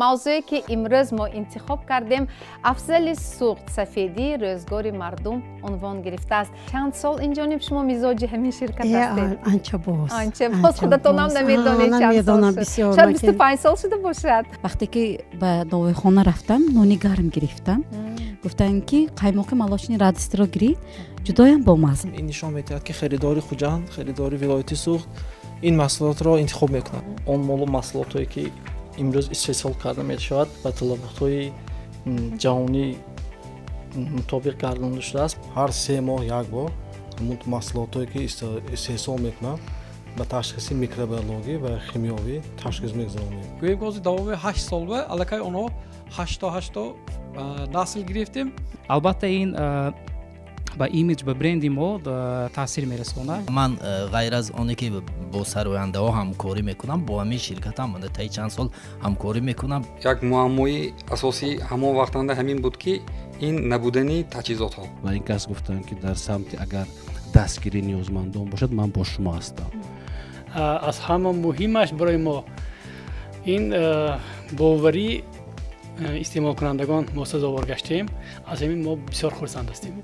Мавзӯе, ки имрӯз мо интихоб кардем, «Афзали Суғд: сафедии рӯзгори мардум» унвон гирифтааст. Чанд сол инҷониб шумо мизоҷи ҳамин ширкат ҳастед? Анча боз. Анча боз, худатонам намедонед чанд сол. Шояд 25 сол шуда бошад. Вақте ки ба новойхона рафтам, нони гарм гирифтам, гуфтанд, ки қаймоқи молочный Радостиро гирид, ҷудоям бомазза. Ин нишон медиҳад, ки харидори Хуҷанд, харидори вилояти Суғд ин маҳсулотро интихоб мекунад. Он молу маҳсулотое, ки имрӯз истеҳсол карда мешавад, ба талаботҳои ҷаҳонӣ мутобиқ гардонда шудааст. Ҳар 3 моҳ як бор ҳамун маҳсулотое, ки истеҳсол мекунанд, ба ташхиси микробиологӣ ва химиёвӣ ташхис мегузаронем. Гӯем, ки ҳозир давоми 8 сол аллакай онҳо ҳашто ҳашто насл гирифтем. Албатта, ин ба имидж, ба бренди мо таъсир мерасонад. Ман ғайр аз оне ки бо сарояндаҳо ҳамкорӣ мекунам, бо ҳамин ширкатам таи чанд сол ҳамкорӣ мекунам. Як муаммои асосӣ ҳамон вақтанда ҳамин буд, ки ин набудани таҷҳизотҳо. Ва ин кас гуфтанд, ки дар самти агар дастгирӣ ниёзмандон бошад, ман бо шумо ҳастам. Аз ҳама муҳимаш барои мо ин боварӣ истеъмолкунандагон мо сазовор гаштем. Аз ҳамин мо бисёр хурсанд ҳастем.